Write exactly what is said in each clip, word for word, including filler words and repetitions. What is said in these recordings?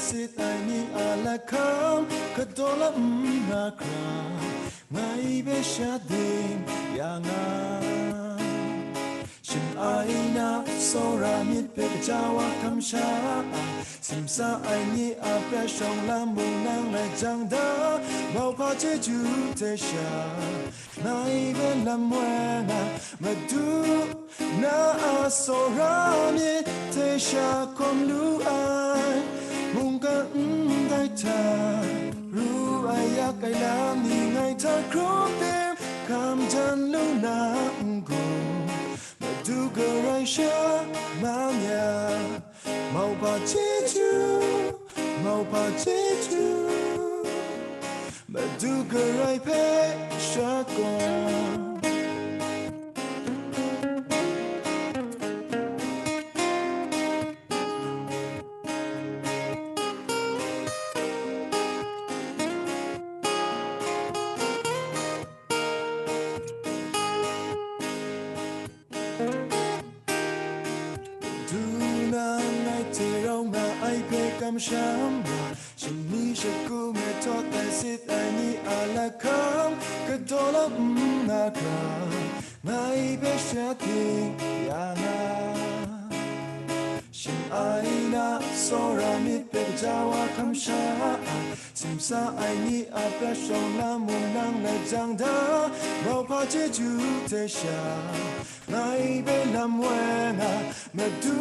sit ai ni a lahkam, kadaw lam n na hkra, ngai hpe sha ding ya nga. Shim ai na tsawra myit hpe kaja wa kamsha ai, simsa ai ni a prat shawng lam mung nang lai jang da, mauhpa chyeju hte sha, ngai hpe lam woi nga, Madu, na a tsawra myit hte sha hkawm lu ai, mungkan ndai hta, ru ai yak ai lam ni ngai hta hkrum tim, hkam jan lu na n-gun, Madu Karai sha man ya, mauhpa chyeju, mauhpa chyeju, Madu Karai hpe sha gaw. Duna ngai hte rau nga ai hpe kamsham ra, shani shagu me htawt ai sit ai ni a lahkam, kadaw lam n na hkra, ngai hpe sha ting ya nga. Shim ai na tsawra myit hpe kaja wa kamsha ai, simsa ai ni a prat shawng lam mung nang lai jang da, mauhpa chyeju hte sha, ngai hpe lam woi nga, Madu,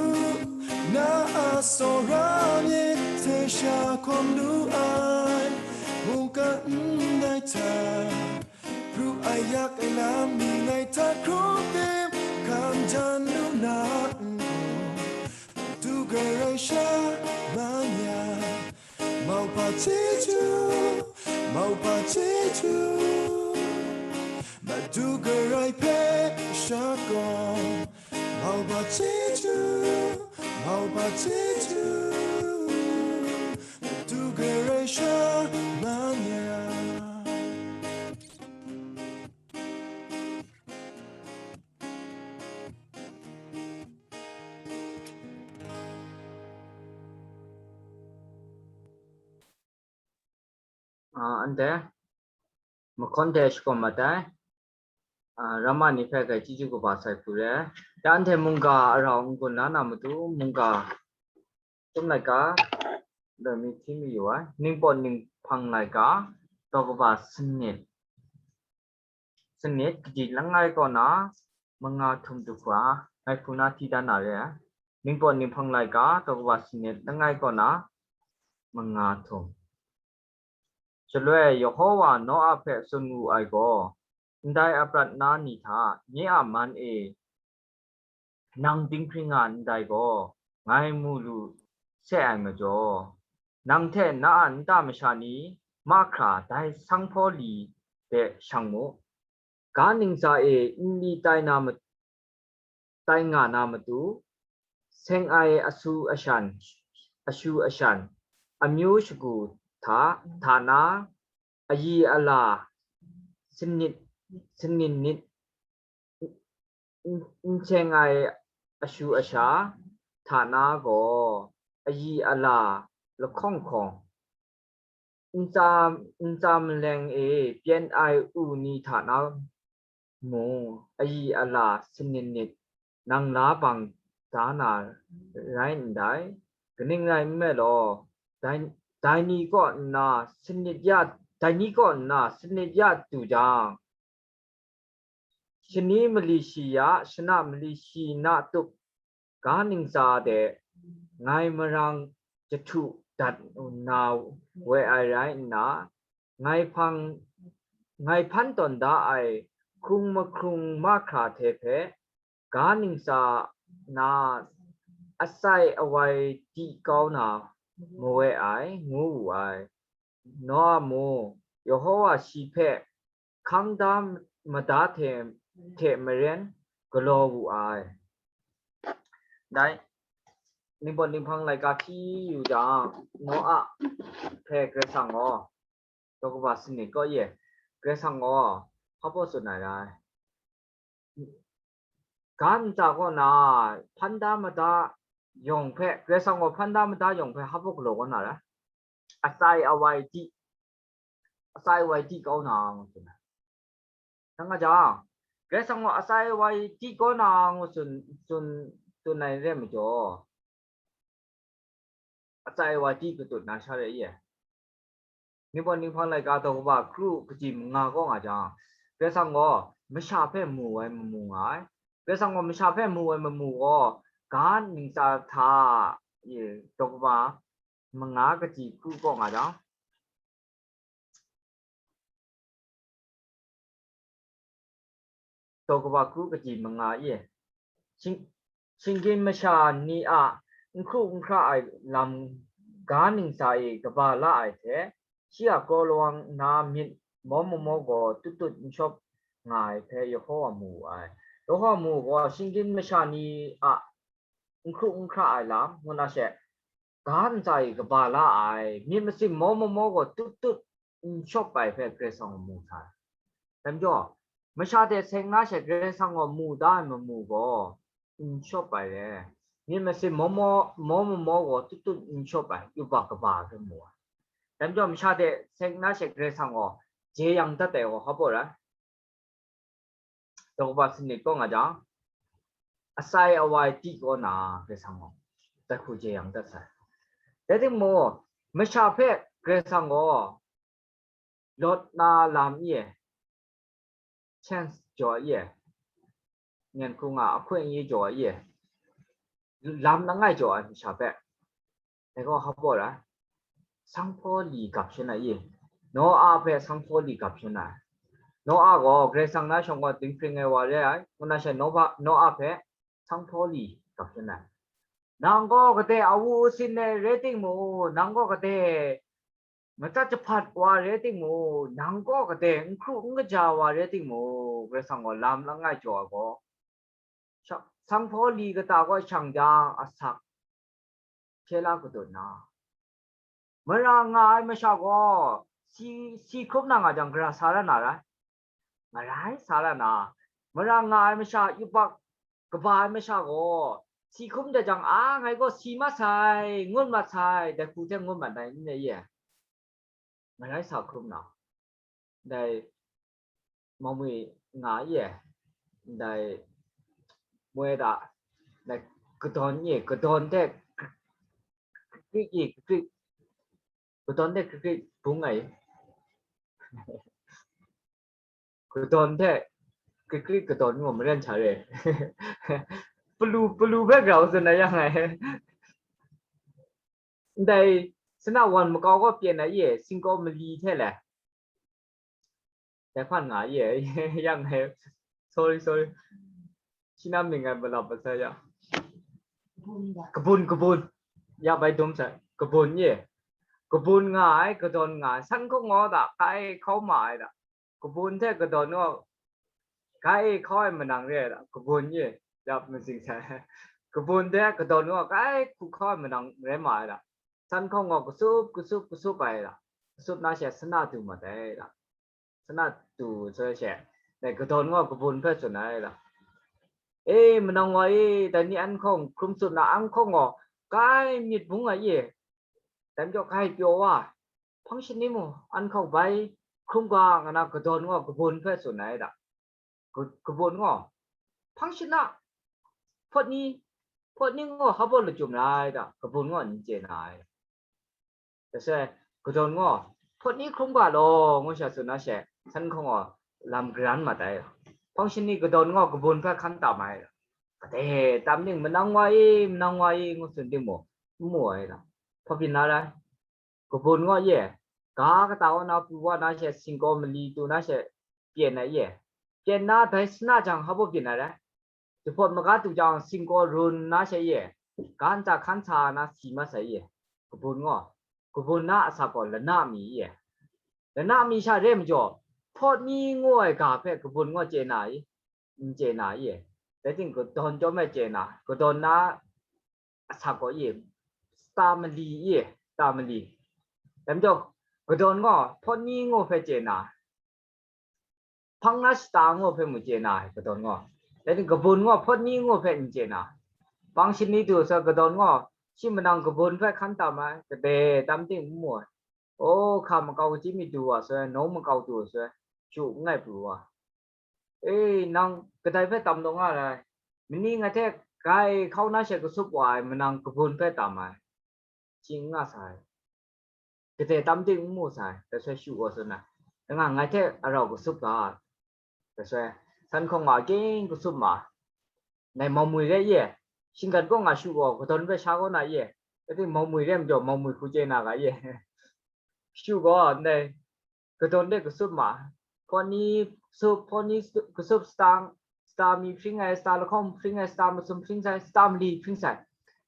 na a tsawra myit hte sha hkawm lu ai, mungkan ndai hta, ru ai yak ai lam ni ngai hta hkrum tim, hkam jan lu na n-gun, Madu Karai sha man ya, mauhpa chyeju, mauhpa chyeju, Madu Karai hpe sha gaw, mauhpa chyeju, mauhpa chyeju, Madu Karai sha man ya. Ah, anhte mahkawn hte shakawn mat ai, ah, ramma ni hpe grai chyeju kaba sai hku re ai. Ya, anhte mungga arau n-gun la na matu, mungga Chyum laika, loi mi hti mi yu ai, ningpawt ninghpang laika, daw kaba sanit, sanit, kaji langai kaw na, manga htum du hkra, ngai hku na hti dan na re ai. Ningpawt ninghpang laika, daw kaba sanit, langai kaw na, manga htum. Shaloi Yehowa Noa hpe tsun wu ai gaw, ndai aprat na ni hta, nye a man e, nang dinghpring nga ndai gaw, ngai mu lu se ai majaw, nang hte na a nta masha ni mahkra dai sanghpaw li de shang mu. Ga ntsa e nli tai na ma-, tai nga na matu, seng ai asu ashan, ashu ashan, amyu shagu hta, hta na, ayi ala, sanit, sanit nit, n-, n-, n seng ai ashu asha hta na gaw, ayi ala lahkawng hkawng, ntsa, ntsa maleng e pyen ai u ni hta na mung, ayi ala sanit nit nang la bang da na rai ndai. Kaning rai nme law, dai, dai ni kaw nna sanit ya, dai ni kaw nna sanit ya du jang, shani mali shi ya, shana mali shi na tup ga ntsa de ngai marang jahtu dat na we ai rai nna, ngai hpang, ngai hpan tawn da ai hkrung mahkrung mahkra hte hpe ga ntsa na asai awai di kau na mawe ai, ngu wu ai. Noa mung, Yehowa shi hpe hkang da mada hte, hte maren galaw wu ai. Dai, ningpawt ninghpang laika hti yu jang, Noa hpe Karai Kasang gaw, daw kaba sanit kaw ye, Karai Kasang gaw hpa baw tsun ai rai. Ga ntsa kaw na hpan da mada yawng hpe, Karai Kasang gaw hpan da mada yawng hpe hpa baw galaw kaw na rai. Asai awai di, asai awai di kau na ngu tsun ai. Nang a jang, Karai Kasang gaw asai awai di kau na ngu tsun, tsun, tsun ai re majaw, asai awai di katut na sha re ye. Ningpawt ninghpang laika daw kaba kru kaji manga kaw nga jang, Karai Kasang gaw masha hpe mu ai mamu nga ai. Karai Kasang gaw masha hpe mu ai mamu gaw, ga ntsa hta, ye, daw kaba manga kaji kru kaw nga jang, daw kaba kru kaji manga e, shing-, shinggyim masha ni a n hkru n hkra ai lam ga ntsa e kaba la ai hte, shi a kraw lawang na myit maw mamaw gaw tut tut n shawp nga ai hpe Yehova mu wu ai. Yehova mu wu gaw, shinggyim masha ni a n hkru n hkra ai lam, ngu na she, ga ntsa e kaba la ai, myit masin maw mamaw gaw tut tut n shawp ai hpe Karai Kasang gaw mu sa ai. Dai majaw, masha hte seng na she Karai Kasang gaw mu da ai mamu gaw n shawp ai re. Myit masin maw maw, maw mamaw gaw tut tut n shawp ai, yubak kaba ai hpe mu ai. Dai majaw, masha hte seng na she Karai Kasang gaw jeyang dat ai gaw hpa baw rai. Daw kaba sanit kaw nga jang, asai awai di kaw na Karai Kasang gaw dai hku jeyang dat sai. Rai timung, masha hpe Karai Kasang gaw lawt na lam e, chance jaw e, nyan hku nga ahkoi aye jaw e, lam langai jaw ai masha hpe, dai gaw hpa baw rai, sanghpaw li gap shin ai i? Noa hpe sanghpaw li gap shin ai. Noa gaw Karai Kasang na shawng gaw dinghpring ai wa re ai, ngu na she Noa, Noa hpe sanghpaw li gap shin ai. Nang gaw kadai awu asin ai rai timung, nang gaw kadai matsat jahpat wa rai timung, nang gaw kadai n hkru n kaja wa rai timung, Karai Kasang gaw lam langai jaw ai gaw, sha-, sanghpaw li kata gaw shang jang asak hpye la katut na, mara nga ai masha gaw si, si hkrum na nga jang, gara sa ra na rai? Ngarai sa ra na, mara nga ai masha, yubak kaba ai masha gaw, si hkrum dat jang, a, ngai gaw si mat sai, ngut mat sai, dai hku hte ngut mat ai n re ye? Ngarai sa hkrum na, dai Mawmwi nga ye, dai moi da, dai kadawn ye, kadawn hte kakrik ye, kakrik, kadawn hte kakrik bung ai. Kadawn hte kakrik kadawn ngu maren sha re. Palu, palu hpe grau tsun na yang ai. Ndai sana wan makau gaw pyen ai ye, singkaw mali hte le. Dai hpan nga ye, yang ai. Sorry, sorry. Shi na mying ai malap masai ya. Kabun, kabun. Ya bai dum sai. Kabun ye. Kabun nga ai, kadawn nga ai. San hkawng ngaw da, kai hkau ma ai da. Kabun hte kadawn gaw, kai hkau ai manang re ai da, kabun ye, yap matsing sai. Kabun hte kadawn gaw, kai hku hkau ai manang rai ma ai da. San hkawng gaw, kasup, kasup, kasup ai da. Kasup na she, sana du mat ai da. Sana du sai she, dai kadawn gaw, kabun hpe tsun ai da. E, manang wa e, dai ni an hkawng hkrum tsun na, an hkawng gaw, kai myit bung ai e. Dai majaw, kai pyaw wa, hpang shani mung an hkawng bai hkrum ga nga na, kadawn gaw kabun hpe tsun ai da. Ka-, kabun gaw hpang shana, hpawt ni, hpawt ni gaw hpa baw lachyum rai da, kabun gaw n chye na ai. Dasai, kadawn gaw, hpawt ni hkrum ga law, ngu sha tsun na she, san hkawng gaw lam garan mat ai. Hpang shani kadawn gaw kabun hpe hkan tam ai. Kadai tam ning, manang wa e, manang wa e, ngu tsun timung, n mu ai da. Hpa byin na rai? Kabun gaw ye, ga kata wa na pru wa na she, singkaw mali tu na she, pyen ai ye. Pyen na dai sana jang hpa baw byin ai rai? Jahpawt maga tu jang, singkaw run na she ye, ga ntsa hkan sa na si mat sai ye. Kabun gaw, kabun na asak gaw lana mi ye. Lana mi sha re majaw, hpawt ni ngu ai ga hpe kabun gaw chye na i? N chye na i? Dai ting kadawn chyawm e chye na, kadawn na asak gaw i? Sta mali i? Sta mali. Dai majaw, kadawn gaw hpawt ni ngu hpe chye na, hpang na shata ngu hpe mu chye na ai, kadawn gaw. Dai ni kabun gaw hpawt ni ngu hpe n chye na. Hpang shani du sa kadawn gaw, shi manang kabun hpe hkan tam ai, kadai tam ting n mu ai. O, hka makau kachyi myit du wa sai, nawng makau du wa sai, shu n ngai pru wa. E, nang kadai hpe tam taw nga ai? Mani ngai hte gai hkau na she kasup wa ai manang kabun hpe tam ai. Chyi n nga sai. Kadai tam ting n mu sai, dai sai shu gaw tsun ai. Nga ngai hte arau kasup ga, dai sai, san hkawng nga king kasup ma. Ngai maumwi re ye, shinggan kaw nga shu gaw, kadawn hpe sha kaw na ye, dai ting maumwi re majaw, maumwi hku chye na ga ye. Shu gaw, ndai kadawn de kasup ma, hpawt ni kasup, hpawt ni kasup, sata, sata mi hpring ai, sata lahkawng hpring ai, sata masum hpring sai, sata mali hpring sai,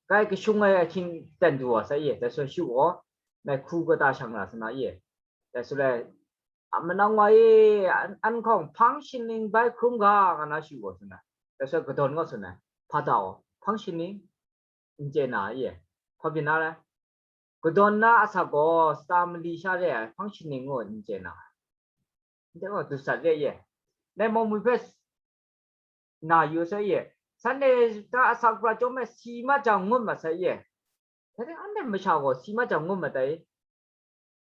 kai kashung ai ahkying ten du wa sai ye, dai sai shu gaw, ngai hku kata shang na sa na ye, dai sai lai, a manang wa ye, an, an hkawng hpang shining bai hkrum ga, nga na shu gaw tsun ai, dai sai kadawn gaw tsun ai, hpa da gaw, hpang shining n chye na ye, hpa byin na rai. Kadawn na asak gaw, sata mali sha re ai hpang shining gaw n chye na. Ndai gaw dusat re ye. Dai maumwi hpe na yu sai ye. Sunday ta asak prat chyawm e si mat jang ngut mat sai ye. Dai anhte masha gaw si mat jang ngut mat dai.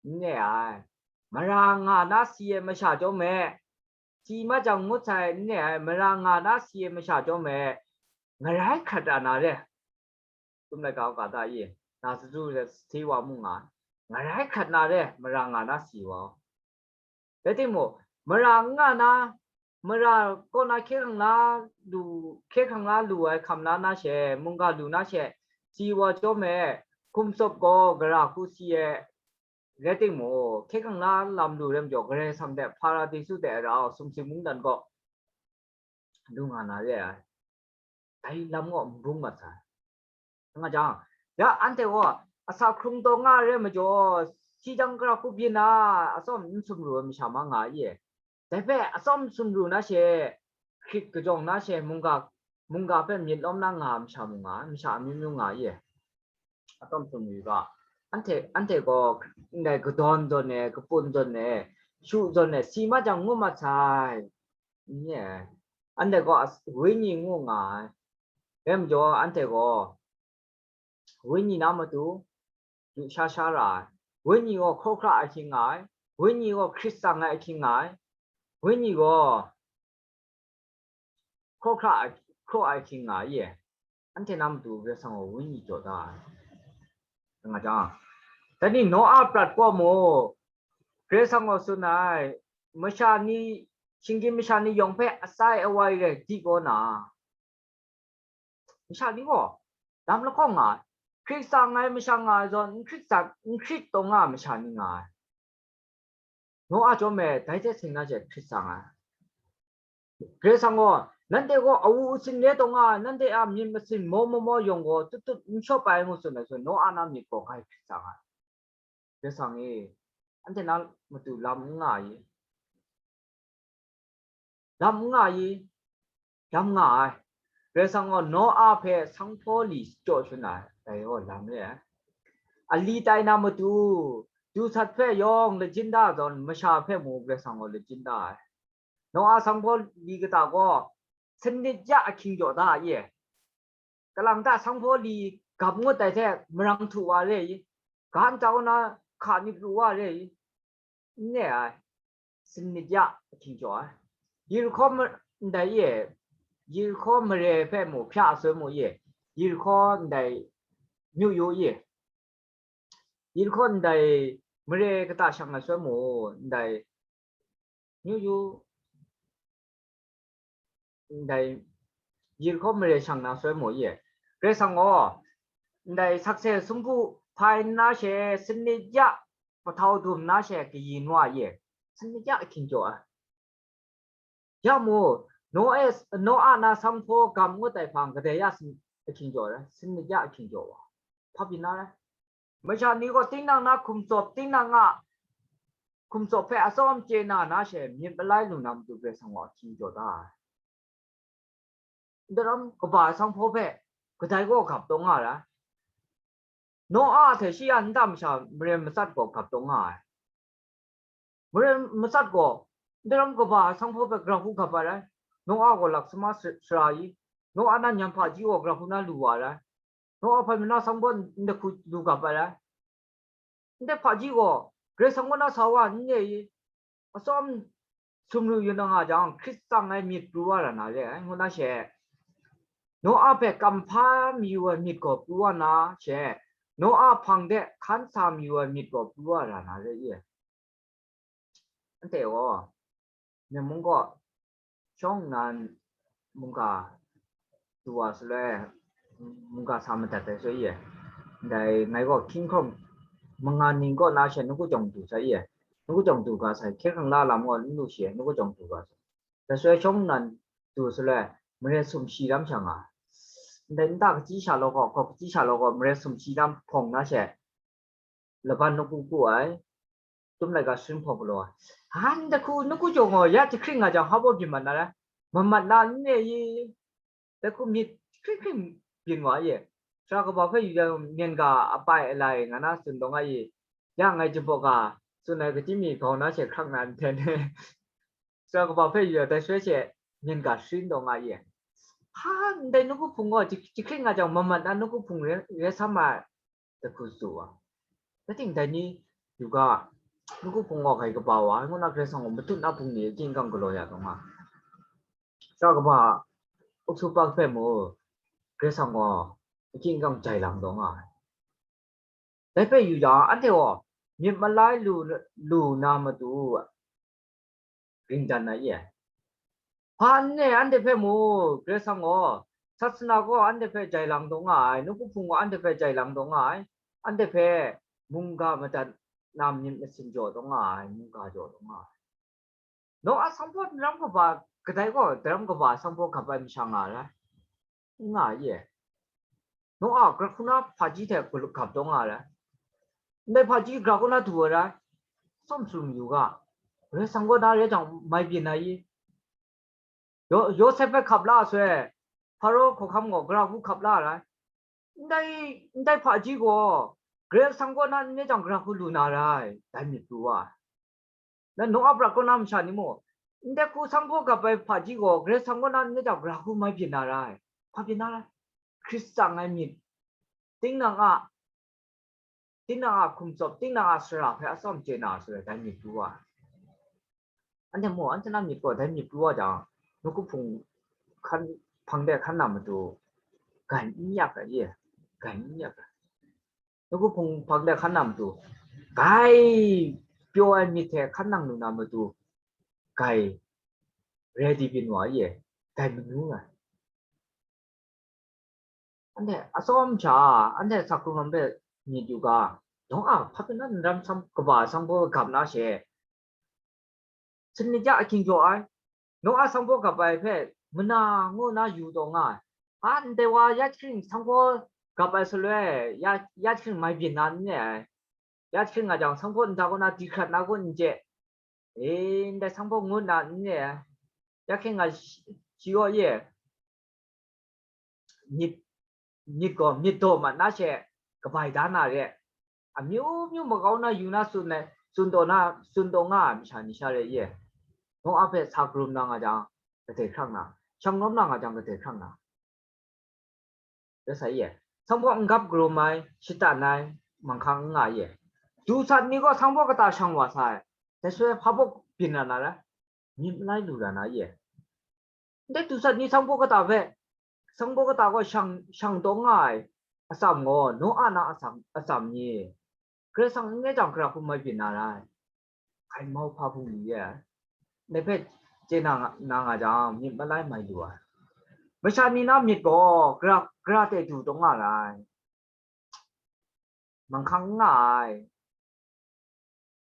N re ai. Mara nga na si ai masha chyawm e, si mat jang ngut sai n re ai, mara nga na si ai masha chyawm e, ngarai hkrat ra na re. Tum laika u ga da i, na sadu re, sahte wa mu nga ai, ngarai hkrat na re, mara nga na si wa. Rai timung, mara n nga na, mara kaw na hkye hkrang la lu, hkye hkrang la lu ai hkam la na she, mungga lu na she, si wa chyawm e, hkum tsawp gaw gara hku si e, rai timung, hkye hkrang la lam lu rai majaw, Karai Kasang hte Hparadisu hte rau sumsing mungdan gaw lu nga na re ai. Dai lam gaw n bung mat sai. Nga jang, ya anhte gaw asak hkrung taw nga ai re majaw, si jang gara hku byin na, atsawm n sumru ai masha ma nga ai ye. Dai hpe atsawm sumru na she, hkrit kajawng na she, mungga, mungga hpe myit lawm na nga ai masha mung nga ai, masha amyu myu nga ai ye. Atsawm sumru ga, anhte, anhte gaw ndai kadawn zawn e, kapun zawn e, shu zawn e, si mat jang ngut mat sai. N re ai. Anhte gaw as-, wenyi ngu nga ai. Dai majaw anhte gaw wenyi na matu lu sha sha ra ai. Wenyi gaw hkraw hkra ai hkying nga ai. Wenyi gaw hkrit tsang ai hkying nga ai. Wenyi gaw hkraw hkra ai, hkraw ai hkying nga ai ye. Anhte na matu Karai Kasang gaw wenyi jaw da ai. Nga jang, dai ni Noa prat gaw mu, Karai Kasang gaw tsun ai, masha ni, shinggyim masha ni yawng hpe atsai awai rai di kaw na, masha ni gaw lam lahkawng nga ai, hkrit tsang ai masha nga ai zawn, n hkrit tsang, n hkrit taw nga ai masha ni nga ai. Noa chyawm e, dai hte seng na she hkrit tsang ai. Karai Kasang gaw, nanhte gaw awu asin re taw nga ai, nanhte a myit masin maw maw maw yawng gaw tut tut n shawp ai, ngu tsun ai, so Noa na myit gaw grai hkrit tsang ai. Karai Kasang e, anhte na matu lam n nga ai. Lam n nga ai, lam nga ai. Karai Kasang gaw Noa hpe sanghpaw li jaw shangun ai, dai gaw lam re ai. Ali tai na matu, dusat hpe yawng lajin da ai zawn, masha hpe mung Karai Kasang gaw lajin da ai. Noa sanghpaw li kata gaw, sanit ya ahkying jaw da ai. Kalang ta sanghpaw li gap ngut ai hte marang htu wa re i, ga nta na hka ni pru wa re i, n re ai, sanit ya ahkying jaw ai. Yerihko ma-, ndai e, Yerihko mare hpe mu hpya a soi mu e, Yerihko ndai myu yu e, Yerihko ndai mare kata shang na soi mu, ndai myu yu, ndai Yerihko mare shang na soi mu e. Karai Kasang gaw, ndai sakse sumpu hpai nna she, sanit ya mahtau dum nna she kayin wa e. Sanit ya ahkying jaw ai. Ya mu, Noe, Noa na sanghpaw gam ngut ai hpang kadai ya sin-, ahkying jaw ai, sanit ya ahkying jaw wa. Hpa byin na rai. Masha ni gaw tinang na hkum tsawp, tinang a hkum tsawp hpe atsawm chye na na she, myit malai lu na matu Karai Kasang gaw ahkying jaw da ai. Ndaram kaba ai sanghpaw hpe kadai gaw gap taw nga ai. Noa hte shi a nta masha maren matsat gaw gap taw nga ai. Maren matsat gaw, ndaram kaba ai sanghpaw hpe gara hku gap ai rai. Noa gaw lak sama sa-, sara i, Noa na nyam hpaji gaw gara hku na lu wa ai rai. Noa hpang na sanghpaw ndai hku lu gap ai rai. Ndai hpaji gaw Karai Kasang kaw na sa wa n re i? Atsawm sumru yu na nga jang, Hkristu tsang ai myit pru wa ra na re ai, ngu na she, Noa hpe kamhpa mayu ai myit gaw pru wa na she, Noa hpang de hkan sa mayu ai myit gaw pru wa ra na re i? Anhte gaw, Myen mung kaw shawng nnan mungga du wa saloi, mungga sa madat ai soi ye. Ndai ngai gaw hkying hkawm manga ning kaw na she nawku jawng du sai ye. Nawku jawng du ga sai, hkye hkrang la lam gaw n lu shi, nawku jawng du ga sai. Dai soi shawng nnan du saloi, mare sumshi lam sha nga. Ndai nta kachyi sha law gaw, hkaw kachyi sha law gaw, mare sumshi lam hpawng na she, laban nawku ku ai, tum laika sharin hpawng galaw ai. Han dahku nawku jawng gaw ya jahkring nga jang, hpa baw byin mat na rai? Mamat na n re i? Dahku myit jahkring hkring byin wa ye. Sara kaba hpe yu jang, myen ga apai alai nga na tsun dawng a i? Ya ngai jahpaw ga tsun ai kachyi mi gau na she hkrak na n ten. Sara kaba hpe yu jang, dai shaloi she myen ga sharin dawng a ye. Ha, ndai nawku hpung gaw jahkring nga jang, mamat na nawku hpung re, re sa ma ai. Dahku tsu wa. Rai ting, dai ni yu ga, nawku hpung gaw grai kaba wa ai, ngu na Karai Kasang gaw matut na bungli akying kang galaw ya dawng nga. Sara kaba, uksu pak hpe mu, Karai Kasang gaw akying kang jai lang dawng nga ai. Dai hpe yu jang, anhte gaw myit malai lu, lu na matu, ring dan na ye. Hpa n re, anhte hpe mu, Karai Kasang gaw, sasana gaw anhte hpe jai lang dawng nga ai, nawku hpung gaw anhte hpe jai lang dawng nga ai, anhte hpe mungga madat na myit masin jaw dawng nga ai, mungga jaw dawng nga ai. Noa sanghpaw daram kaba, kadai gaw daram kaba sanghpaw gap ai masha nga ai rai? N nga ye. Noa gra hku na hpaji hte gap dawng nga ai rai? Ndai hpaji gra hku na du ai rai? Tsawm sum yu ga, Karai Kasang kaw na re jang mai byin ai i? Yo-, Yawsep hpe hkap la sai, Hparo hkawhkam gaw gra hku hkap la ai rai? Ndai, ndai hpaji gaw Karai Kasang kaw na n re jang gra hku lu na rai, dai myit pru wa ai. Na Noa brat kaw na masha ni mung, ndai hku sanghpaw gap ai hpaji gaw Karai Kasang kaw na n re jang gra hku mai byin na rai, hpa byin na rai? Hkristu tsang ai myit, tinang a, tinang a hkum tsawp, tinang a sara hpe atsawm chye na sara, dai myit pru wa ai. Anhte mu, anhte na myit gaw dai myit pru wa jang, nawku hpung hkan, hpang de hkan na matu, grai n yak ai ye, grai n yak ai. Nawku hpung hpang de hkan na matu, grai pyaw ai myit hte hkan nang lu na matu, grai ready byin wa ye, grai manu ai. Anhte atsawm sha, anhte sakrum lam hpe myit yu ga, Noa hpa byin na daram kaba sanghpaw gap na she, sanit ya ahkying jaw ai, Noa sanghpaw gap ai hpe mana ngu na yu taw nga ai. A, ndai wa ya jahkring sanghpaw gap ai shaloi, ya, ya jahkring mai byin na n re ai. Ya jahkring nga jang, sanghpaw nta kaw na di hkrat na kun n chye. E, ndai sanghpaw ngut na n re ai. Ya hkring nga shi, shi gaw ye, myit, myit gaw myit daw mat na she kabai da na re, amyu myu makau na yu na tsun ai, tsun taw na, tsun taw nga ai masha ni sha re ye. Noa hpe sa karum na nga jang, kadai hkrang na, shang lawm na nga jang, kadai hkrang na. Rai sa ye. Sanghpaw n gap karum ai, shatan ai, manghkang n nga ye. Du sat ni gaw sanghpaw kata shang wa sai, dai shaloi hpa baw byin na na rai? Myit malai lu ra na ye. Ndai du sat ni sanghpaw kata hpe, sanghpaw kata gaw shang, shang taw nga ai atsam gaw, Noa na atsam, atsam ni, Karai Kasang n re jang, gra hku mai byin na rai? Hkai mau hpa hpung li ye. Ndai hpe chye na nga, na nga jang, myit malai mai lu ai. Masha ni na myit gaw gra, gra de du taw nga rai? Manghkang n nga ai.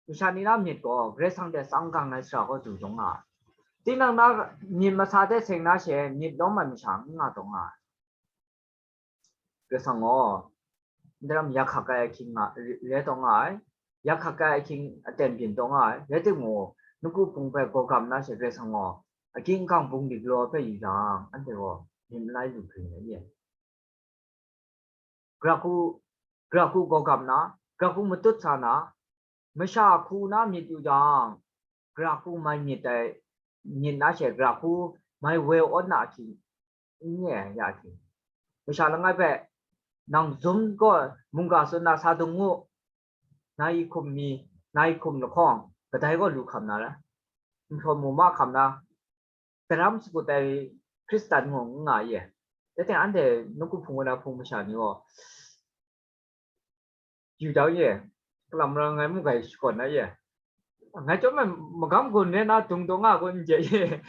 Masha ni na myit gaw Karai Kasang hte tsang gang ai sara gaw du taw nga ai. Tinang na myit masa hte seng na she myit lawm ai masha n nga taw nga ai. Karai Kasang gaw, ndaram ya hkak ai ahkying nga, re, re taw nga ai. Ya hkak ai ahkying aten byin taw nga ai. Rai timung, nawku hpung hpe gaw gam na she Karai Kasang gaw, akying akang bungli galaw hpe yu jang, anhte gaw myit malai lu hkring ai ye. Gra hku, gra hku gaw gam na, gra hku matut sa na, masha hku na myit yu jang, gra hku mai myit ai, myit na she gra hku mai woi awn na ahkying, n re ai ya ahkying. Masha langai hpe, nang zum gaw mungga tsun na sa dung u, na yi hkum mi, nai hkum lahkawng, kadai gaw lu hkam na ra, nhtawm mu ma hkam na, daram sagut ai Hkristan ngu n nga ye. Dai teng anhte nawku hpung wa na hpung masha ni gaw, yu dau ye, kalam rai ngai mu gai shakawn na ye. Ngai chyawm ai magam gun re na dung daw nga kun je ye.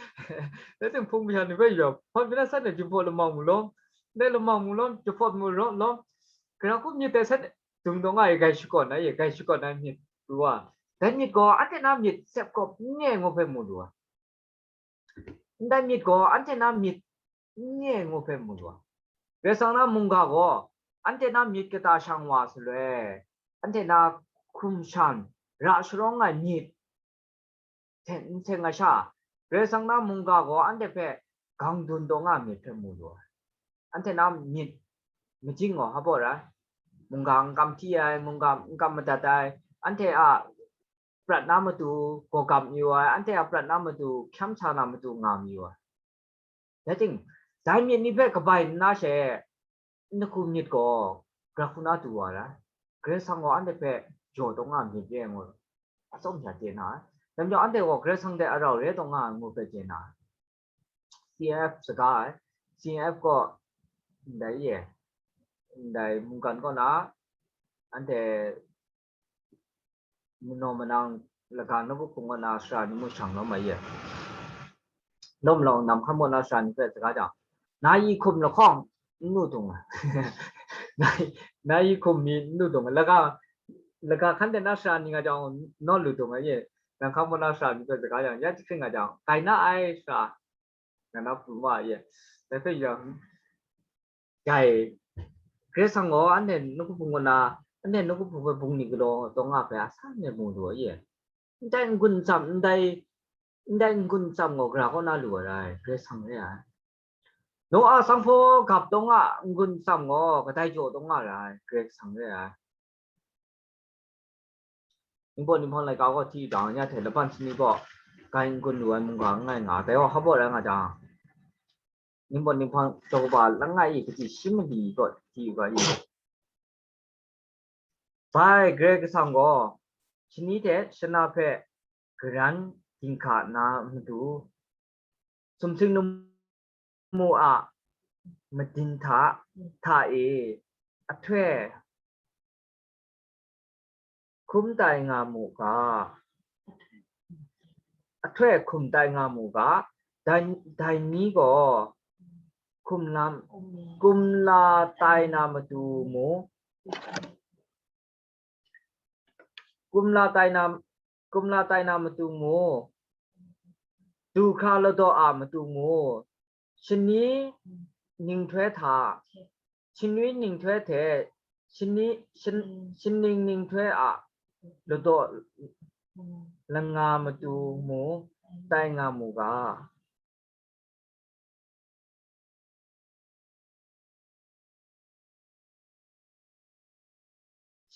Dai teng hpung masha ni bai yaw, hpa bina san de jumhpaw lamang mu lawm, dai lamang mu lawm, jumhpaw mu lawm lawm, gara hkum myit dai san dung daw nga ye, gai shakawn na ye, gai shakawn na myit ru wa. Dai myit gaw anhte na myit sep kawp n nye ngu hpe mu lu wa. Ndai myit gaw anhte na myit n nye ngu hpe mu lu ai. Karai Kasang na mungga gaw anhte na myit kata shang wa saloi, anhte na hkum shan ra sharawng ai myit hte n seng ai sha, Karai Kasang na mungga gaw anhte hpe gang dun taw nga myit hpe mu lu ai. Anhte na myit majing gaw hpa baw rai, mungga n kam hti ai, mungga n kam madat ai, anhte a prat na matu gaw gap mayu ai, anhte a prat na matu hkyam sa na matu nga mayu ai. Rai ting, dai myit ni hpe kabai nna she, n-, n-, hku myit gaw, gara hku na du wa rai. Karai Kasang gaw anhte hpe jaw taw nga myit re ai ngu, atsawm sha chye na ai. Dai majaw anhte gaw Karai Kasang hte arau re taw nga ai ngu hpe chye na ai. C F saga ai. C F gaw ndai ye, ndai mungkan kaw na, anhte manaw manang laga nawku hpung wa na sara ni mu shang lawm ai ye. Lawm lawng nam hkan baw na sara ni hpe saga jang, na yi hkum lahkawng n lu dung ai. Na yi, na yi hkum mi n lu dung ai. Laga, laga hkan de na sara ni nga jang naw lu dung ai ye. Nam hkan baw na sara ni hpe saga jang, ya jahkring nga jang, kai na ai sara nga na pru ma ye. Dai hpe yang, dai, Karai Kasang gaw anhte nawku hpung wa na, anhte nawku hpung hpe bungli galaw taw nga hpe a san de mu lu ai ye. Ndai n-gun ntsam, ndai, ndai n-gun ntsam gaw gara kaw na lu ai rai, Karai Kasang re ai. Noa sanghpaw gap taw nga n-gun ntsam gaw kadai jaw taw nga ra ai, Karai Kasang re ai. Ningbaw ninghpang laika gaw hti jang, ya hte laban shani gaw gai n-gun lu ai mungga n rai nga, dai gaw hpa baw rai nga jang, ningbaw ninghpang daw kaba langai e kaji shi mali gaw hti u ga i. Bai, Karai Kasang gaw shani hte shana hpe garan ginhka na matu, sumsing lamu a madin hta, hta e ahtoi hkum tai nga mu ga, ahtoi hkum tai nga mu ga, dai, dai ni gaw hkum lam, kumla tai na matu mu, kumla tai na, kumla tai na matu mu, du hkra ladaw a matu mu, shani ninghtoi hta, shani ninghtoi hte, shani, shan-, shaning ninghtoi a ladaw langa matu mu, tai nga mu ga.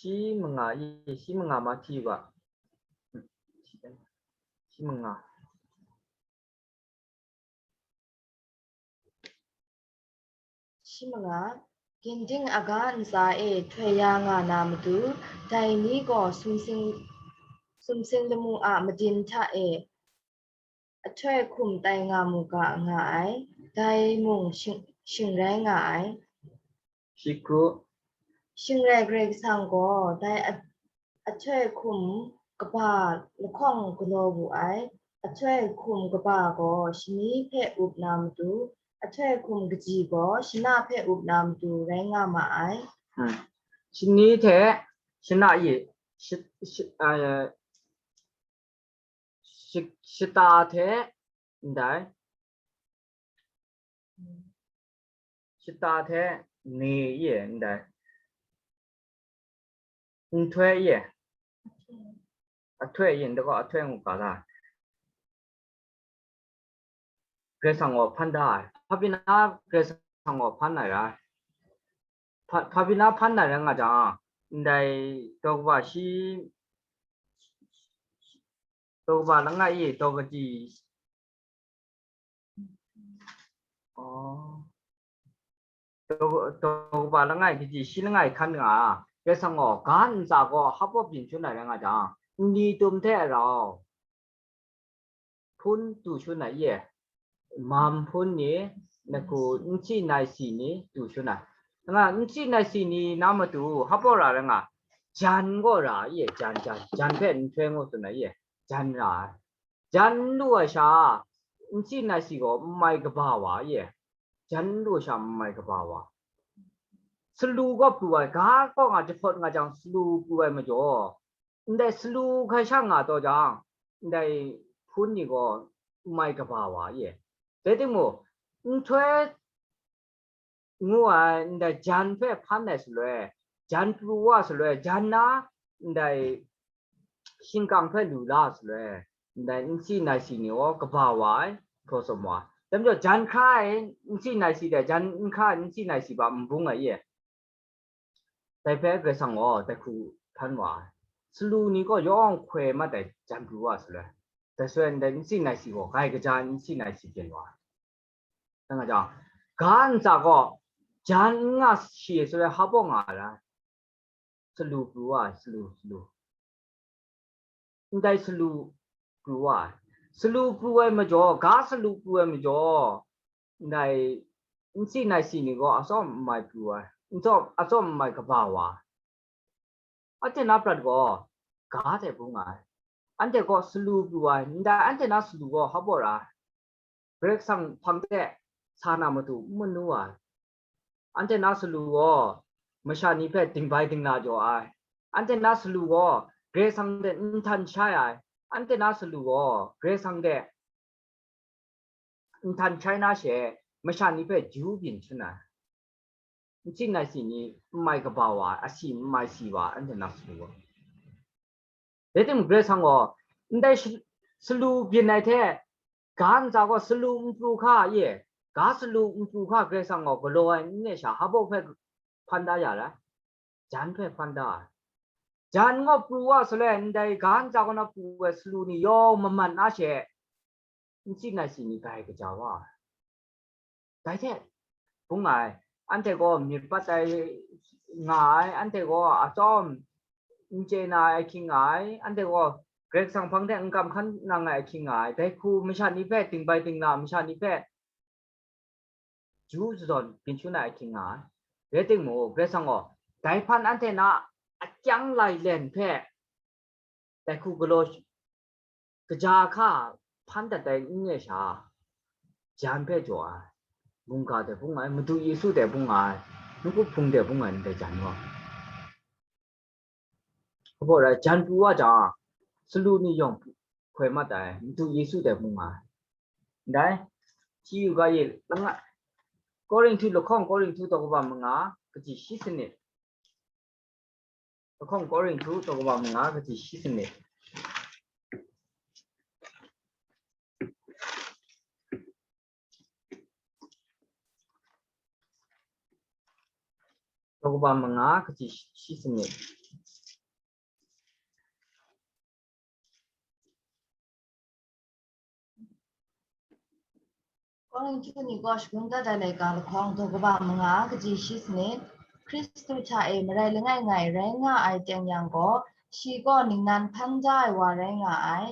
Shi manga i, shi manga ma hti u ga. Shi manga. Shi manga, ginding aga ntsa e htoi ya nga na matu, dai ni gaw sumsing, sumsing lamu a madin hta e ahtoi hkum tai nga mu ga nga ai, dai mung shing, shing rai nga ai. Shi kru. Shing rai Karai Kasang gaw dai a, ahtoi hkum kaba lahkawng galaw wu ai. Ahtoi hkum kaba gaw shani hpe up na matu, ahtoi hkum kaji gaw shana hpe up na matu rai nga ma ai. Hmm. Shani hte shana yi, shi, shi, ah, shi, shata hte ndai, shata hte ni ye ndai, nhtoi ye, ahtoi ye ndai gaw ahtoi ngu ga la. Karai Kasang gaw hpan da ai. Hpa pyi na Karai Kasang gaw hpan ai ra. Hpa, hpa pyi na hpan ai rai nga jang, ndai daw kaba shi, daw kaba langai e daw kaji, oh, daw, daw kaba langai kaji shi langai hkan nga, Karai Kasang gaw ga ntsa gaw hap gaw byin shun ai rai nga jang, nni tum hte rau hpun tu shun ai ye, mam hpun ni, na ku nsi nai si ni tu shun ai. Nga nsi nai si ni na matu hapawra ra nga, jan gaw ra ye, jan, jan, jan hpe nhtoi ngu tsun ai ye, jan ra ai. Jan n lu ai sha, nsi nai si gaw n mai kaba wa ye, jan n lu ai sha n mai kaba wa. Salu gaw pru ai, ga kaw nga jahpawt nga jang salu pru ai majaw, ndai salu hkai sha nga taw jang, ndai hpun ni gaw n mai kaba wa ye. Dai timung, nhtoi ngu ai, ndai jan hpe hpan ai shaloi, jan pru wa shaloi, jan na ndai shingkang hpe lu la shaloi, ndai nsi nai si ni gaw kaba wa ai, hpraw sawm wa. Dai majaw, jan hkra ai nsi nai si dai, jan n hkra ai nsi nai si ba n bung ai ye. Dai hpe Karai Kasang gaw dai hku hpan wa ai. Salu ni gaw yawng hkoi mat ai jan pru wa shaloi, dai shaloi ndai nsi nai si gaw grai kaja nsi nai si byin wa ai. Dai nga jang, ga ntsa gaw jan n nga shi shaloi hpa baw nga ai. Salu pru wa ai, salu, salu. Ndai salu pru wa ai. Salu pru ai majaw, ga salu pru ai majaw, ndai nsi nai si ni gaw atsawm n mai pru ai, atsawm, atsawm n mai kaba wa ai. Anhte na prat gaw, ga hte bung ai. Anhte gaw salu pru ai, ndai anhte na salu gaw hpa baw ra ai. Karai Kasang hpang de sa na matu n manu ai. Anhte na salu gaw masha ni hpe dingbai dingla jaw ai. Anhte na salu gaw Karai Kasang de n htan shai ai. Anhte na salu gaw Karai Kasang de n htan shai na she, masha ni hpe ju byin shun ai. Nsi nai si ni n mai kaba wa, asi n mai si wa, anhte na salu gaw. Dai timung, Karai Kasang gaw ndai sh-, salu byin ai hte, ga ntsa gaw salu n pru hka ye, ga salu n pru hka Karai Kasang gaw galaw ai n re sha, hpa baw hpe hpan da ya ai? Jan hpe hpan da ai. Jan gaw pru wa shaloi, ndai ga ntsa kaw na pru ai salu ni yawng maman na she, nsi nai si ni grai kaja wa ai. Dai hte bung ai, anhte gaw myit pat ai nga ai, anhte gaw atsawm n chye na ai ahkying nga ai, anhte gaw Karai Kasang hpang de n kamhkan nang ai ahkying nga ai, dai hku masha ni hpe dingbai dingla, masha ni hpe ju zawn byin shun ai ahkying nga ai. Rai timung, Karai Kasang gaw dai hpan anhte na akyang lailen hpe dai hku galaw sh-, kaja hka hpan dat ai n re sha, jan hpe jaw ai, mungga de bung ai, Madu Yesu de bung ai, nawku hpung de bung ai ndai jan gaw. Hpa baw rai, jan pru wa jang, salu ni yawng hkoi mat ai, Madu Yesu de bung ai. Ndai, hti yu ga ye, langa, Korinhtu lahkawng, Korinhtu daw kaba manga, kaji shi sanit. Lahkawng Korinhtu daw kaba manga, kaji shi sanit. Daw kaba manga, kaji shi sanit. Korinhtu ni kaw shagun dat ai laika lahkawng daw kaba manga, kaji shi sanit. Hkristu hta e marai langai ngai rai nga ai teng yang gaw, shi gaw ningnan hpan da ai wa rai nga ai.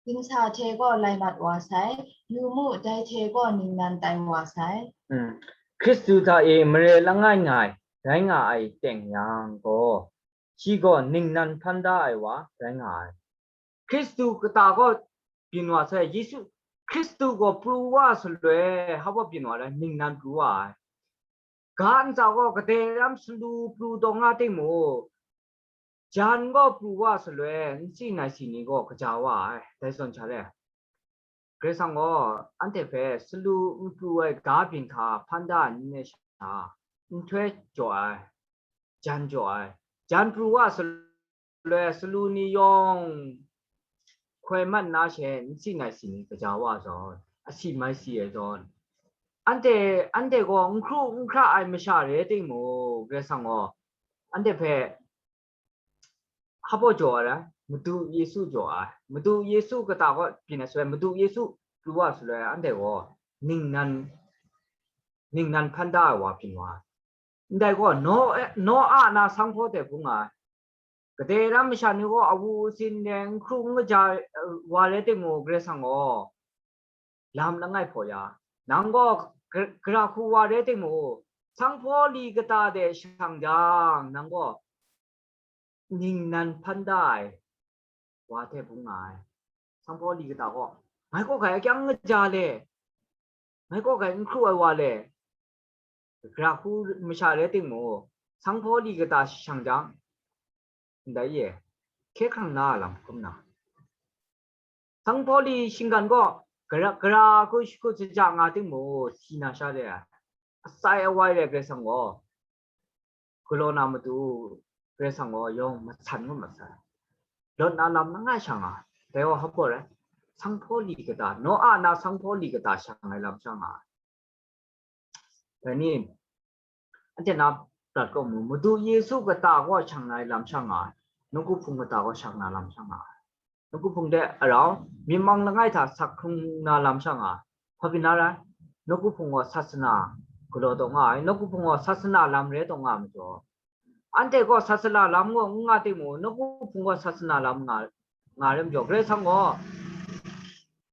Dingsa hte gaw lai mat wa sai, yu mu, dai hte gaw ningnan tai wa sai. Mm. Hkristu hta e marai langai ngai rai nga ai teng yang gaw, shi gaw ningnan hpan da ai wa rai nga ai. Hkristu kata gaw byin wa sai, Yesu Hkristu gaw pru wa shaloi, hpa baw byin wa ai, ningnan pru wa ai. Ga ntsa gaw kadai ram salu pru taw nga timung, jan gaw pru wa shaloi, nsi nai si ni gaw kaja wa ai, dai zawn sha le. Karai Kasang gaw anhte hpe salu n pru ai ga byin hka hpan da ai n re sha, nhtoi jaw ai, jan jaw ai, jan pru wa shaloi, salu ni yawng hkoi mat na she, nsi nai si ni kaja wa ai zawn, asi mai si ai zawn, anhte, anhte gaw n hkru n hkra ai masha re timung, Karai Kasang gaw anhte hpe hpa baw jaw ai rai, Madu Yesu jaw ai. Madu Yesu kata gaw byin ai shaloi, Madu Yesu pru wa shaloi, anhte gaw ningnan, ningnan hpan da ai wa byin wa ai. Ndai gaw Noa, Noa na sanghpaw de bung ai. Gade ram masha ni gaw awu asin de n hkru n kaja, eh, wa rai timung, Karai Kasang gaw lam langai hpaw ya. Nang gaw gra-, gara hku wa rai timung, sanghpaw li kata de shang jang, nang gaw ningnan hpan da ai wa hte bung nga ai. Sanghpaw li kata gaw, ngai kaw hkai akyang kaja le, ngai kaw hkai n hkru ai wa le, gara hku masha rai timung, sanghpaw li kata shang jang, ndai ye, hkye hkrang na a lam hkum na. Sanghpaw li shinggan gaw gara, gara hku shahkut shaja nga timung, si na sha re ai. Asai awai re Karai Kasang gaw, galaw na matu Karai Kasang gaw yawng masan ngut masai. Lawt na lam langai shang ai. Dai gaw hpa rai, sanghpaw li kata, Noa na sanghpaw li kata shang ai lam shang ai. Dai ni, anhte na prat kaw mu, Madu Yesu kata gaw shang ai lam shang ai, nawku hpung kata gaw shang na lam shang ai. Nawku hpung de arau, myit mang langai hta sak hkrung na lam shang ai. Hpa pyi na rai, nawku hpung gaw sasana galaw taw nga ai, nawku hpung gaw sasana lam re taw nga ai majaw, anhte gaw sasana lam gaw n nga timung, nawku hpung gaw sasana lam nga, nga re majaw, Karai Kasang gaw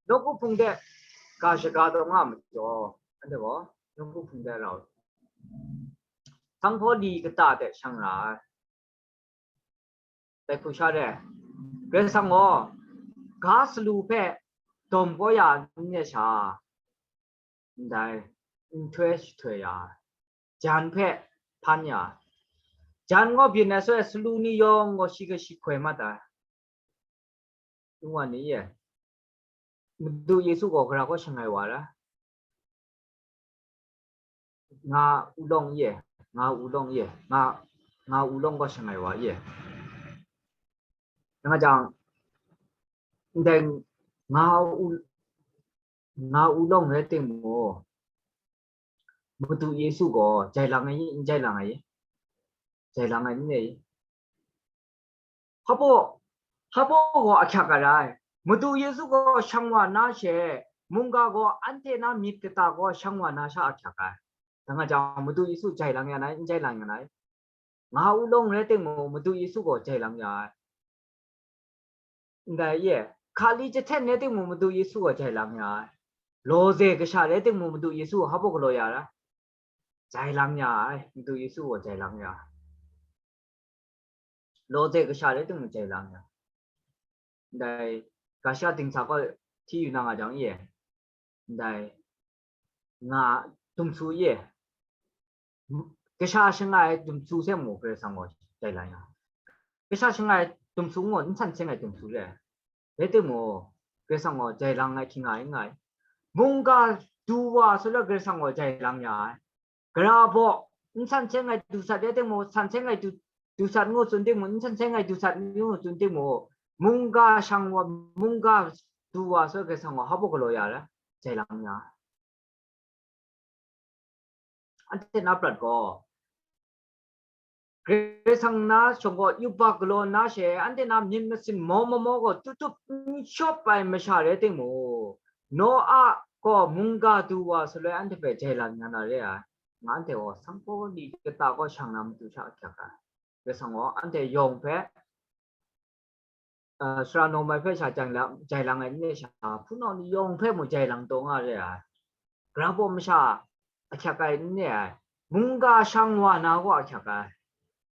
nawku hpung de ga shaga taw nga ai majaw, anhte gaw nawku hpung de rau, sanghpaw li kata de shang ra ai. Dai hku sha re, Karai Kasang gaw ga salu hpe dawm kau ya n re sha, ndai nhtoi jahtoi ya, jan hpe hpan ya, jan gaw byin ai shaloi, salu ni yawng gaw shi kashi hkoi mat ai. N wa ni ye, Madu Yesu gaw gara gaw shangai wa ra, nga u lawng ye, nga u lawng ye, nga, nga u lawng gaw shangai wa ye. Nga jang, ndai nga u, nga u lawng rai timung, Madu Yesu gaw jai lang ai, n jai lang ai, jai lang ai, n re. Hpa baw, hpa baw gaw ahkyak ai rai. Madu Yesu gaw shang wa na she, mungga gaw anhte na myit kata gaw shang wa na sha ahkyak ai. Dang a jang, Madu Yesu jai lang ya nai, n jai lang ya nai. Nga u lawng rai timung, Madu Yesu gaw jai lang ya ai. Ndai ye, hkali jahten rai timung, Madu Yesu gaw jai lang ya ai. Lawze kasha rai timung, Madu Yesu hpa baw galaw ya ra? Jai lang ya ai, Madu Yesu gaw jai lang ya ai. Lawze kasha rai timung, jai lang ya. Ndai, ga sha dingsa gaw hti yu na nga jang ye, ndai, nga, dumsu ye, kasha shangai dumsu hte mung Karai Kasang gaw jai lang ya. Kasha shangai dumsu ngu, n san seng ai dumsu re. Rai timung, Karai Kasang gaw jai lang ai hkying nga ai, n nga ai. Mungga du wa shaloi Karai Kasang gaw jai lang ya ai. Gara baw, n san seng ai du sat rai timung, san seng ai du, du sat ngu tsun timung, n san seng ai du sat ngu tsun timung, mungga shang wa, mungga du wa shaloi Karai Kasang gaw hpa baw galaw ya ra? Jai lang ya. Anhte na prat gaw, Karai Kasang na shawng gaw yubak galaw na she, anhte na myit masin maw mamaw gaw tup tup n shawp ai masha rai timung, Noa gaw mungga du wa shaloi anhte hpe jai lang ya na re ai. Nga anhte gaw sanghpaw li kata gaw shang na matu sha ahkyak ai. Karai Kasang gaw anhte yawng hpe, uh, sara nawm ai hpe sha jai lang, jai lang ai n re sha, hpunau ni yawng hpe mung jai lang taw nga re ai. Gara baw masha ahkyak ai n re ai. Mungga shang wa na gaw ahkyak ai.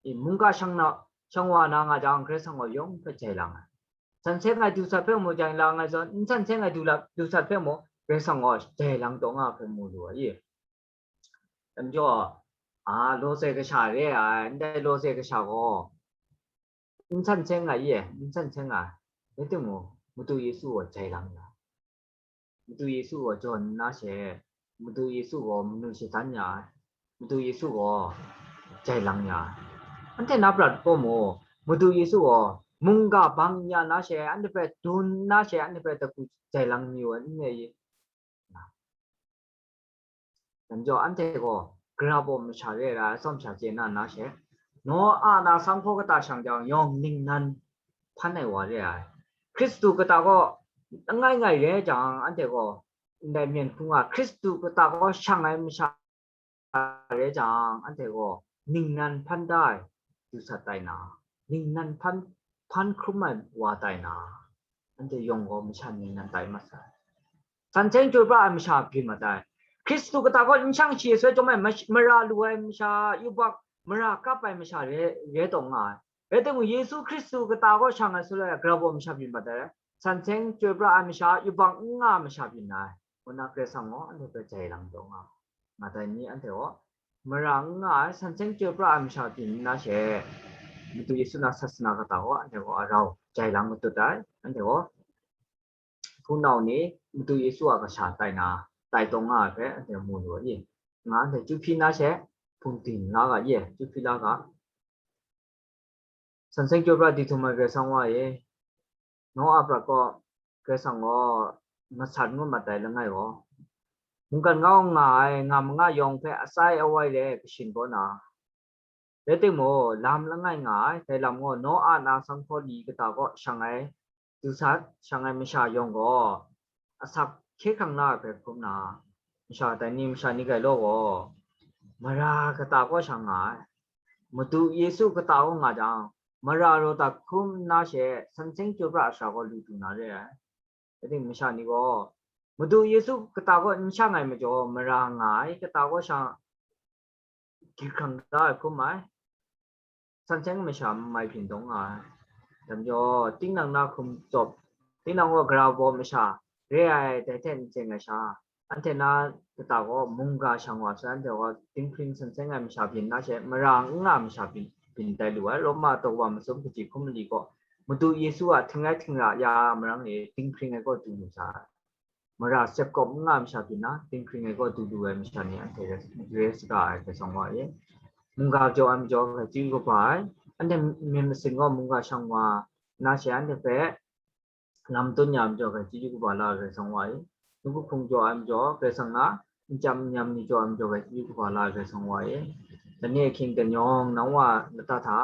I, mungga shang na, shang wa na nga jang, Karai Kasang gaw yawng hpe jai lang ai. San seng ai du sat hpe mung jai lang ai zawn, n san seng ai du la, du sat hpe mung Karai Kasang gaw jai lang taw nga hpe mu lu ai. I, dai majaw, a, lawze kasha re ai, ndai lawze kasha gaw, n san seng ai ye, n san seng ai, rai timung, Madu Yesu gaw jai lang ya. Madu Yesu gaw jawn nna she, Madu Yesu gaw manu shadan ya ai, Madu Yesu gaw jai lang ya ai. Anhte na prat gaw mu, Madu Yesu gaw mungga bang ya na she, anhte hpe dun nna she, anhte hpe daku jai lang mi wa n re i? Dai majaw anhte gaw gara baw masha re ai atsawm sha chye na na she, Noa na sanghpaw kata shang jang yawng ningnan hpan ai wa re ai. Hkristu kata gaw langai ngai re jang, anhte gaw ndai myen hkrum nga, Hkristu kata gaw shang ai masha re jang, anhte gaw ningnan hpan da ai du sat tai na, ningnan hpan, hpan hkrum ai wa tai na, anhte yawng gaw masha ningnan tai mat sai. San seng chyoi pra ai masha byin mat ai. Hkristu kata gaw n shang shi sai chyawm ai, mash-, mara lu ai masha, yubak mara kap ai masha re, re taw nga ai. Rai timung, Yesu Hkristu kata gaw shang ai, sut ai, grau baw masha byin mat ai. San seng chyoi pra ai masha, yubak n nga ai masha byin ai. Ngu na Karai Kasang gaw anhte hpe jai lang taw nga ai. Nga tai ni anhte gaw, mara n nga ai, san seng chyoi pra ai masha byin na she, Madu Yesu na sasana kata gaw anhte gaw a rau jai lang matut ai. Anhte gaw, hpunau ni Madu Yesu a kasha tai na, tai taw nga ai hpe anhte mu lu ai, nga anhte chyu hpyi na she, hpung din la ga ye, chyu hpyi la ga. San seng chyoi pra di htum ai Karai Kasang wa e, Noa a prat kaw Karai Kasang gaw masat ngut mat ai langai gaw, mungkan nga nga ai nga manga yawng hpe atsai awai le kashin baw na, rai timung, lam langai nga ai, dai lam gaw Noa na sanghpaw li kata kaw shang ai, du sat, shang ai masha yawng gaw, asak hkye hkrang na ai hpe hkrum na, masha tai ni, masha ni gai law gaw, mara kata kaw shang nga ai. Madu Yesu kata kaw nga jang, mara raw dat hkrum nna she, san seng chyoi pra ai sara gaw lu du na re ai. Rai timung, masha ni gaw, Madu Yesu kata kaw n shang ai majaw, mara nga ai kata kaw shang, gyit hkrang da ai hkrum ai. San seng masha n mai byin taw nga ai. Dai majaw, tinang na hkum tsawp, tinang gaw grau baw masha re ai, dai hte n tseng ai sha, anhte na kata gaw mungga shang wa sai, anhte gaw dinghpring san seng ai masha byin na she, mara n nga ai masha byin, byin tai lu ai. Roma daw wa masum kaji hkum mali gaw, Madu Yesu a htingrai htingra ya marang e dinghpring ai gaw du lu sa ai. Mara sep kawp n nga ai masha byin na, dinghpring ai gaw du lu ai masha ni anhte re, re saga ai Karai Kasang wa e. Mungga jaw ai majaw hpe chyeju kaba ai, anhte myit masin gaw mungga shang wa na she, anhte hpe lam tun ya ai majaw hpe chyeju kaba la ai Karai Kasang wa e. Nawku hpung jaw ai majaw Karai Kasang na, nchyam nyam ni jaw ai majaw hpe chyeju kaba la ai Karai Kasang wa e. Lani ahkying danyawng nang wa lata hta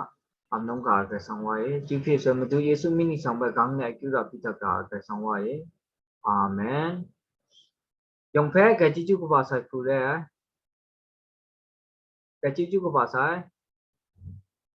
am nawng ga ai Karai Kasang wa e. Chyeju hpyi sai Madu Yesu myit ni sang hpe gang ni akyu ra hpyi dat ga ai Karai Kasang wa e. Amen. Yawng hpe grai chyeju kaba sai hku re ai. Grai chyeju kaba sai.